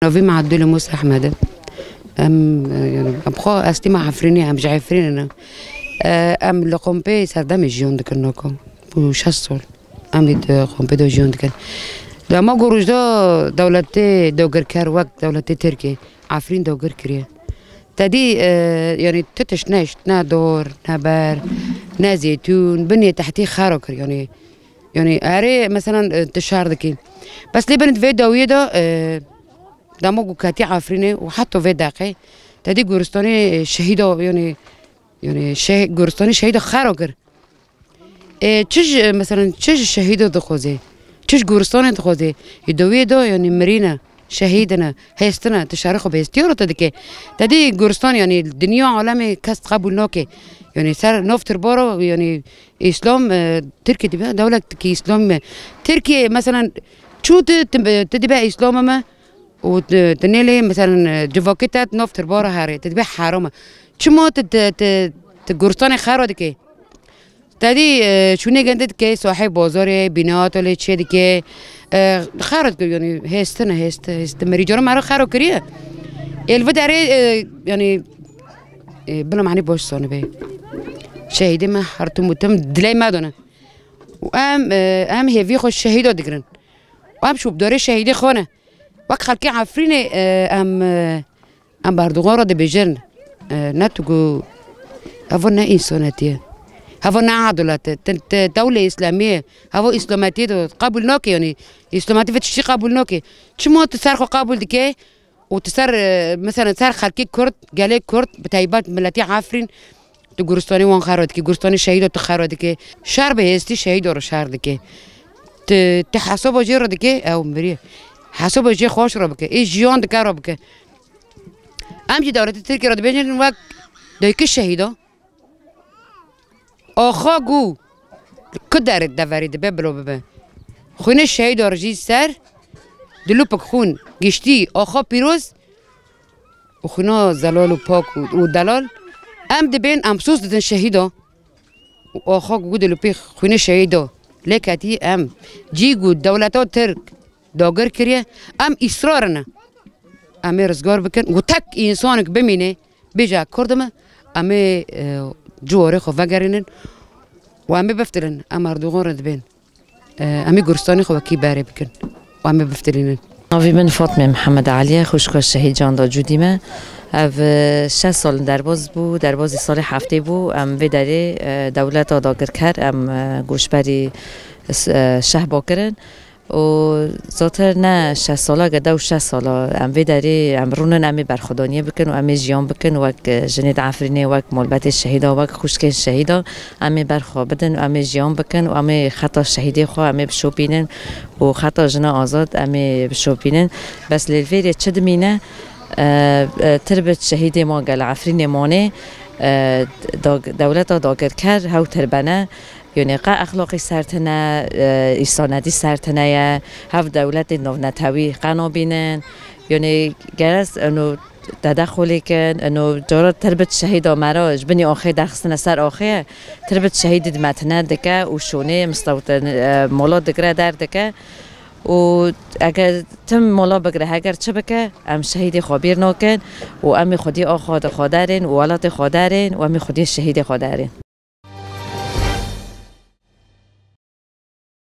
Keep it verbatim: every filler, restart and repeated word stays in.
Navê min Abdulê Musa Ehmed e. Em, e, yani, em xwe eslî me Efrînê, em ji Efrînê ne. E, em li Qompê Serdemê jiyan dikin nako. Bû şeş sal. Em dî di Qompê de jiyan dikin. Dema ku rojda dewletê dagirker wek dewletê Tirkê Efrîn dagir kiriye. Te dî, e, yani, tu tişt neşt, ne dor, ne ber, ne zeytûn, binê tehtî xera kir, yani, yani, erê, meselan, e, tu şer dikî. Bes lê bin vê dawiyê de, e, dema ku ketî Efrînê û heta vê deqê, te dî goristanê, e, şehîda, yani, yani, şeh-, goristanê şehîda xera kir. E, çi ji, e, meselan, çi ji şehîdo dixwazê? Çi ji goristanê dixwazê? Ê dawiyê de, yani, mirîne, şehîdine, hêstine, tu şerê xwe bi hêstiya re te dike. Te dî goristan, yani, dinya alemê kes qebûl nake. Yani, ser nav tirbara, yani, Îslam, e, Tirkiye dibe dewletekî Îslamî me. Tirkiye, meselan, çû tu, tu, tu dibe Îslamê me û tu, tu nêlê, meselan, e, civakê te nav tirbara herê, tu dibe herame. Çima tu, tu, tu, tu goristanê xera dike? Te dî, e, şûnê gende dike, sahê bozorê, bînat lê çê dike, e, xera dike, yani, hêstine, hêste, hêste. Merî cara me re xera kiriye. Ê li vê derê, e, yani, e, bila manî baş zanibe. Şehîdê me her tim û tim dilê me done. Û em, e, em hêvî xwe şehîda digirin. Û em şûbdarê şehîdê xwe ne. Wek xelkê Efrînê, e, em, e, em bi Erdogan re dibêjin, e, ne tu ku, heva ne însanetî ye. Heva ne edalet e. Te, te dewlê Îslamî ye. Heva Îslametiyê de qebûl nake, yanî Îslametî vê tiştî qebûl nake. Çima tu ser xwe qebûl dike û tu ser, e, mesela ser xelkê Kurd, gelê Kurd, bi taybet miletî Efrîn, Tu goristanê wan xera dikî, goristanê şehîda tu xera dikî. Şer bi hêstî şehîda re şer dikî. Tu, tu hesaba jê re dikî, ew mirî. Hesaba jê xweş re bike. Ê jiyan dike re bike. Em jî dewletê Tirkî re dibêjin wek dayikê şehîda. Axa ku ku derê deverê dibe bilo bibe. Xwînê şehîda re jî ser, dilûpik xwîn giştî axa pîroz, û xwîna zelal û pak û, û delal, em dibên, em soz didin şehîda. Û axa ku dilûpî xwînê şehîda lê ketî, em cî ku dewleta Tirk dagir kiriye, em îsrar ne. Em ê rizgar bikin û tek însanek bimîne, bêje Kurd im, em ê, e, ciwarê xwe vegerînin û em ê biftilin, em Erdogan re dibên. Em ê goristanê xwe wekî berê bikin û em ê biftilînin. Navê min Fatmê Mihemed Elî ye, xwişka şehîd Canda Cûdî me. Ev, e, şeş sal derbaz bû, derbazî salê heftê bû. Em vê derê, e, dewleta dagirker, em, e, goşberî, e, şehba kirin. Û zatir ne şeş sala, gede û şeş sala. Em vê derê, em rûnin, em ê berxwedaniyê bikin û em ê jiyan bikin wek, e, jinê di Efrînê, wek malbetê şehîda, wek xwişkên şehîda. Em ê ber xwe bidin û em ê jiyan bikin û em ê xeta şehîdê xwe em ê bişopînin û xeta jina azad em ê bişopînin. Bes lê li vêrê çi dimîne, e, e, tirbit şehîdê ma gel Efrînê manê, e, dag-, dewleta dagirker hew tirbene. Yonê qe exlaqî ser tine, e, îsanetî ser tine ye, hev dewletê navnetewî qe nabînin. Yonê gerez eno tedexulê kin, eno cara tirbit şehîda me re ji binî axê derxistine ser axê ye. Tirbit şehîdî di me tine dike û şûnê mistewtin, e, mola digire derdike. Û eger tim mola bigire, heger çi bike, em şehîdê xwe bîr nakin û em ê xwedî axa di xwe derên û welatê xwe derên û em ê xwedî şehîdê xwe derên.